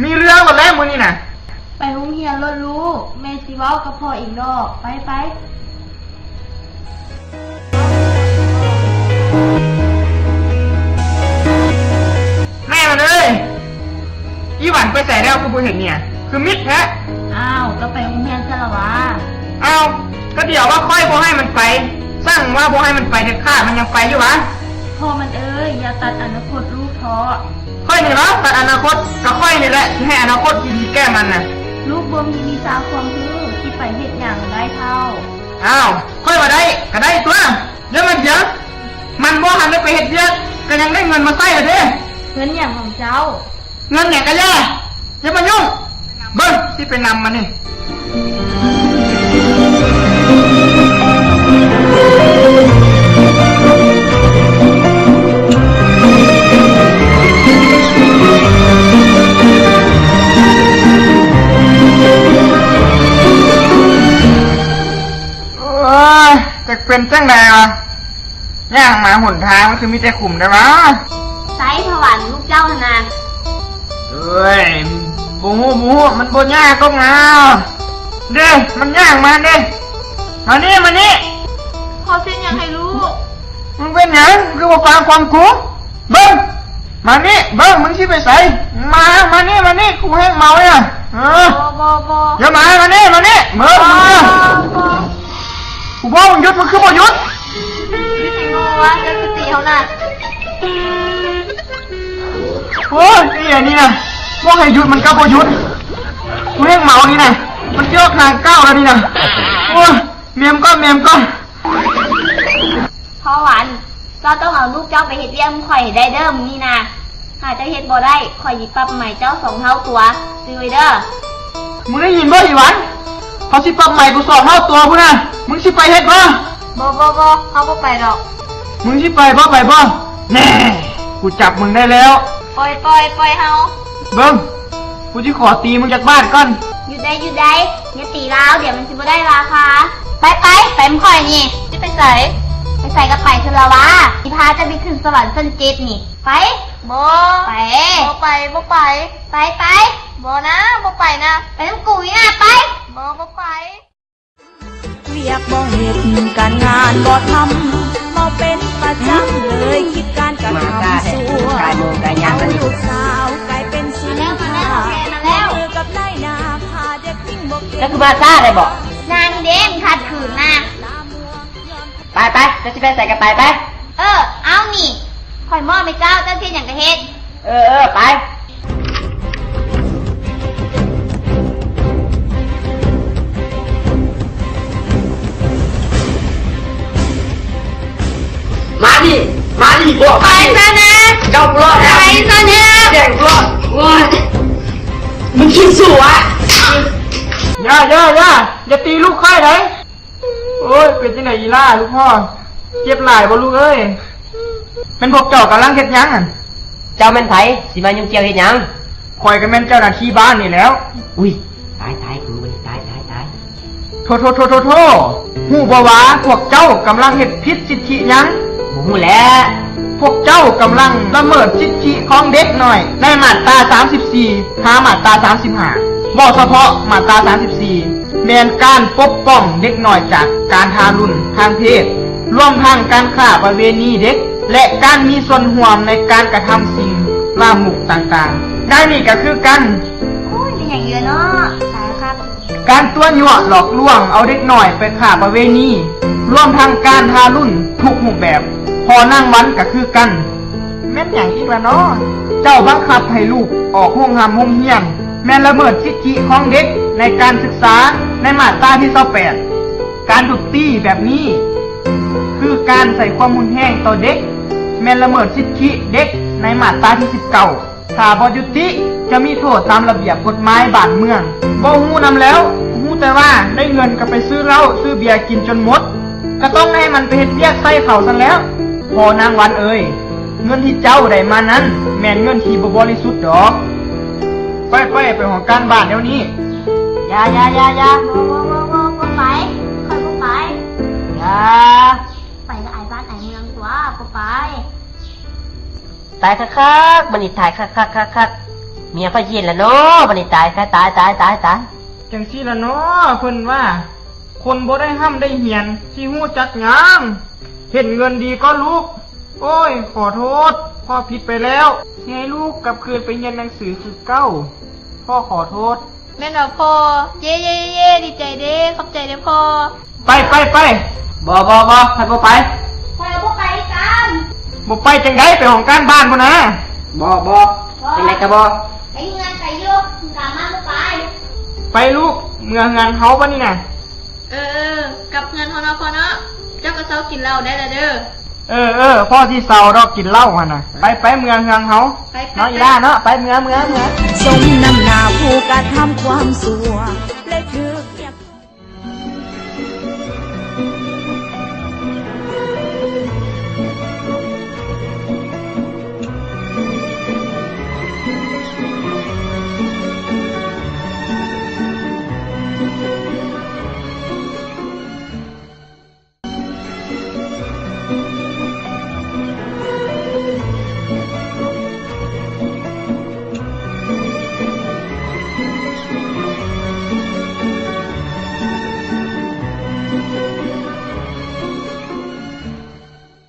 ມີເລື່ອງແລ້ວມື້ນີ້ນະ. ໄປໂຮງຮຽນໂລດລູກ, ແມ່ຊິເວົ້າກັບພໍ່ເອງດອກ. ໄປ, ໄປ. ແມ່ມັນເອີຍ! ອີຫວັນໄປໃສແລ້ວ ຄືບໍ່ເຫັນເມຍ? ຄືມິດແທ້. ອ້າວ, ກໍໄປໂຮງຮຽນຊັ້ນລະຫວາ. ອ້າວ, ກໍດຽວວ່າຂ້ອຍບໍ່ໃຫ້ມັນໄປ, ສັ່ງວ່າບໍ່ໃຫ້ມັນໄປເດັດຂາດ, ມັນຍັງໄປຢູ່ຫວາ? ພໍ່ມັນເອີຍ, ຢ່າຕັດອະນາຄົດລູກເທາະ. ຂ້ອຍນີ້ຫວາ ຕັດອະນາຄົດ? ກໍຂ້ອຍນີ້ແຫຼະ ທີ່ໃຫ້ອະນາຄົດທີ່ດີແກ່ມັນນະ. ລູກບໍ່ມີວິຊາຄວາມຮູ້, ຊິໄປເຮັດຫຍັງໄດ້ເຖົ້າ? ອ້າວ, ຂ້ອຍວ່າໄດ້, ກໍໄດ້ຕົວະ. ດຽວມັນ, ດຽວ, ມັນບໍ່ທັນໄດ້ໄປເຮັດວຽກ ກໍຍັງໄດ້ເງິນມາໃຊ້ແລ້ວເດ້. ເງິນຫຍັງຂອງເຈົ້າ? ເງິນຫຍັງກໍຢ່າ, ຢ່າມາຫຍຸ້ງ. ເບິ່ງ, ຊິໄປນຳມັນນີ້. ໂອ້ຍ, ຈັກເປັນຈັ່ງໃດວະ? ຍ່າງມາຫົນທາງມັນຄືມີແຕ່ຂຸມແທ້ຫວາ? ໃສ ພະຫວັນ ລູກເຈົ້າຫັ້ນນະ? ເອີຍ, ບໍ່ຮູ້, ບໍ່ຮູ້, ມັນບໍ່ຍາກດອກນາ. ເດ້, ມັນຍ່າງມາເດ້. ມານີ້, ມານີ້. ພໍ່ເຮັດຫຍັງໃຫ້ລູກ? ມຶງເປັນຫຍັງ? ມຶງຄືບໍ່ຟັງຄວາມກູ? ເບິ່ງ, ມານີ້, ເບິ່ງ, ມຶງຊິໄປໃສ? ມາ, ມານີ້, ມານີ້, ກູແຮງເມົາເລີຍ. ເອີ. ບໍ່, ບໍ່, ບໍ່. ຢ່າມາ, ມານີ້, ມານີ້. ເບິ່ງ, ບໍ່, ມຶງເດີ. ບໍ່, ບໍ່. ກູບອກມຶງຢຸດ, ມຶງຄືບໍ່ຢຸດ? ຢຸດໃຫ້ໂງ່ວະ, ເຈົ້າຊິຕີເຮົານະ. ໂອ້ຍ, ອີ່ອັນນີ້ນະ, ບອກໃຫ້ຢຸດມັນກໍບໍ່ຢຸດ. ກູແຮງເມົານີ້ນະ, ມັນຊິອອກທາງກ້າວແລ້ວນີ້ນະ. ໂອ້ຍ, ແມ່ມກ່ອນ, ແມ່ມກ່ອນ. ພໍ່ຫວັນ, ເຈົ້າຕ້ອງເອົາລູກເຈົ້າໄປເຮັດວຽກນຳຂ້ອຍໃຫ້ໄດ້ເດີມື້ນີ້ນະ. ຖ້າເຈົ້າເຮັດບໍ່ໄດ້, ຂ້ອຍຊິປັບໃໝເຈົ້າສອງເທົ່າຕົວ, ຈື່ໄວ້ເດີ. ມຶງໄດ້ຍິນບໍ່ອີຫວັນ? ເຂົາຊິປັບໃໝກູສອງເທົ່າຕົວພຸ້ນນະ. ມຶງຊິໄປເຮັດບໍ່? ບໍ່, ບໍ່, ບໍ່, ເຮົາບໍ່ໄປດອກ. ມຶງຊິໄປບໍ່, ໄປບໍ່? ແນ່, ກູຈັບມຶງໄດ້ແລ້ວ. ປ່ອຍ, ປ່ອຍ, ປ່ອຍເຮົາ. ເບິ່ງ, ກູຊິຂໍຕີມຶງຈັກບາດກ່ອນ. ຢຸດໄດ້, ຢຸດໄດ້, ຢ່າຕີລາວ, ດຽວມັນຊິບໍ່ໄດ້ລາຄາ. ໄປ, ໄປ, ໄປນຳຂ້ອຍນີ້. ຊິໄປໃສ? ໄປໃສກໍໄປຊັ້ນລະຫວາ. ຊິພາເຈົ້າໄປຂຶ້ນສະຫວັນຊັ້ນເຈັດນີ້. ໄປ. ບໍ່. ໄປ. ບໍ່ໄປ, ບໍ່ໄປ. ໄປ, ໄປ. ບໍ່ນະ, ບໍ່ໄປນະ. ໄປນຳກູນີ້ນະ, ໄປ. ບໍ່, ບໍ່ໄປ. ວຽກບໍ່ເຮັດ ການງານບໍ່ທຳ ເວົ້າເປັນປະຈຳເລີຍ ຄິດການກະທຳຊົ່ວ ເອົາລູກສາວກາຍເປັນສິນຄ້າ ຮ່ວມມືກັບນາຍໜ້າ ຂ້າເດັກຍິງບໍ່ເກັ່ງ. ເຈົ້າຄືມາຊ້າແທ້ບໍ? ນາງເດ້ ມັນຂັດຂືນນະ. ໄປ, ໄປ, ເຈົ້າຊິໄປໃສກໍໄປ, ໄປ. ເອີ, ເອົານີ້, ຂ້ອຍມອບໃຫ້ເຈົ້າ, ເຈົ້າຊິເຮັດຫຍັງກໍເຮັດ. ເອີ, ເອີ, ໄປ. ມານີ້, ມານີ້, ບອກມານີ້. ໄປຊະນະ. ເຈົ້າບໍ່ລອດແລ້ວ. ໄປຊະນະ. ແຈ້ງບໍ່ລອດ. ໂອ້ຍ, ມຶງຄິດສູ້ຫວາ? ຢ່າ, ຢ່າ, ຢ່າ, ຢ່າຕີລູກຂ້ອຍເດ້. ໂອ້ຍ, ເປັນຈັ່ງໃດອີ່ຫຼ້າລູກພໍ່? ເຈັບຫຼາຍບໍ່ລູກເອີຍ? ແມ່ນພວກເຈົ້າກຳລັງເຮັດຫຍັງຫັ້ນ? ເຈົ້າແມ່ນໃຜ? ຊິມາຫຍຸ້ງກ່ຽວເຮັດຫຍັງ? ຂ້ອຍກໍແມ່ນເຈົ້າໜ້າທີ່ບ້ານນີ້ແລ້ວ. ອຸ້ຍ, ຕາຍ, ຕາຍ, ກູ, ຕາຍ, ຕາຍ, ຕາຍ. ໂທ້, ໂທ້, ໂທ້, ໂທ້, ໂທ້! ຮູ້ບໍ່ວ່າພວກເຈົ້າກຳລັງເຮັດຜິດສິດທິຫຍັງ? ບໍ່ຮູ້ແຫຼະ. ພວກເຈົ້າກຳລັງລະເມີດສິດທິຂອງເດັກນ້ອຍໃນມາດຕາສາມສິບສີ່ ຫາມາດຕາສາມສິບຫ້າ. ເວົ້າສະເພາະມາດຕາສາມສິບສີ່ ແມ່ນການປົກປ້ອງເດັກນ້ອຍຈາກການທາລຸນທາງເພດ, ລວມທັງການຄ້າປະເວນີເດັກ ແລະ ການມີສ່ວນຮ່ວມໃນການກະທຳສິ່ງລາມກຕ່າງໆ. ດັ່ງນີ້ກໍຄືກັນ. ໂອ້ຍ, ແມ່ນຫຍັງອີກລະເນາະ? ສາລະພັດ. ການຕົວະຍົວະຫຼອກລວງເອົາເດັກນ້ອຍໄປຄ້າປະເວນີ, ລວມທັງການທາລຸນທຸກຮູບແບບ. ພໍ່ນາງວັນກໍຄືກັນ. ແມ່ນຫຍັງອີກລະເນາະ? ເຈົ້າບັງຄັບໃຫ້ລູກອອກໂຮງຮ່ຳໂຮງຮຽນ, ແມ່ນລະເມີດສິດທິຂອງເດັກໃນການສຶກສາໃນມາດຕາທີຊາວແປດ. ການທຸບຕີແບບນີ້ ຄືການໃຊ້ຄວາມຮຸນແຮງຕໍ່ເດັກ, ແມ່ນລະເມີດສິດທິເດັກໃນມາດຕາທີສິບເກົ້າ. ຖ້າບໍ່ຢຸດຕິ ຈະມີໂທດຕາມລະບຽບກົດໝາຍບ້ານເມືອງ. ບໍ່ຮູ້ນຳແລ້ວ, ຮູ້ແຕ່ວ່າໄດ້ເງິນກໍໄປຊື້ເຫຼົ້າຊື້ເບຍກິນຈົນໝົດ, ກໍຕ້ອງໃຫ້ມັນໄປເຮັດວຽກໃຊ້ເຂົາຊັ້ນແລ້ວ. ພໍ່ນາງວັນເອີຍ, ເງິນທີ່ເຈົ້າໄດ້ມານັ້ນ ແມ່ນເງິນທີ່ບໍ່ບໍລິສຸດດອກ. ໄປ, ໄປ, ໄປຫ້ອງການບ້ານດຽວນີ້. ຢ່າ, ຢ່າ, ຢ່າ, ຢ່າ. ບໍ່, ບໍ່, ບໍ່, ບໍ່, ບໍ່ໄປ. ຂ້ອຍບໍ່ໄປ. ຢ່າ. ໄປກໍອາຍບ້ານອາຍເມືອງຕົວະ, ບໍ່ໄປ. ຕາຍຄັກໆ, ບັດນີ້ຕາຍຄັກໆ, ຄັກໆ. ເມຍຂ້ອຍຊິເຮັດລະເນາະ ບັດນີ້ຕາຍ ຕາຍ ຕາຍ ຕາຍ ຕາຍ ຕາຍ. ຈັ່ງຊີ້ລະເນາະ ເພິ່ນວ່າ ຄົນບໍ່ໄດ້ຮ່ຳໄດ້ຮຽນ ຊິຮູ້ຈັກຫຍັງ? ເຫັນເງິນດີກໍລຸກ. ໂອ້ຍ ຂໍໂທດ ພໍ່ຜິດໄປແລ້ວ ຊິໃຫ້ລູກກັບຄືນໄປຮຽນໜັງສືຄືເກົ່າ. ພໍ່ຂໍໂທດ. ແມ່ນບໍ່ພໍ່? ເຢ້ ເຢ້ ເຢ້ ເຢ້ ດີໃຈເດ້ ຂອບໃຈເດ້ພໍ່. ໄປ ໄປ ໄປ. ບໍ່ ບໍ່ ບໍ່ ຂ້ອຍບໍ່ໄປ. ຂ້ອຍກໍບໍ່ໄປຄືກັນ. ບໍ່ໄປຈັ່ງໃດ ໄປຫ້ອງການບ້ານພຸ້ນນະ. ບໍ່ ບໍ່ ຈັ່ງໃດກໍບໍ່. ໄປເຮືອນໄປຢູ່ ກາມາບໍ່ໄປ. ໄປລູກ ເມືອເຮືອນເຮົາບັດນີ້ນະ. ເອີ ເອີ ກັບເຮືອນເຮົາເນາະພໍ່ເນາະ. ເຈົ້າກໍເຊົາກິນເຫຼົ້າໄດ້ລະເດີ. ເອີ ເອີ ພໍ່ຊິເຊົາດອກກິນເຫຼົ້າຫັ້ນນະ. ໄປ ໄປ ເມືອເຮືອນເຮົາ ໄປ ໄປ ເນາະ ໄປ ອີ່ຫຼ້າເນາະ. ໄປ ເມືອ ເມືອ ເມືອ. ສົມນຳໜ້າຜູ້ກະທຳຄວາມຊົ່ວ.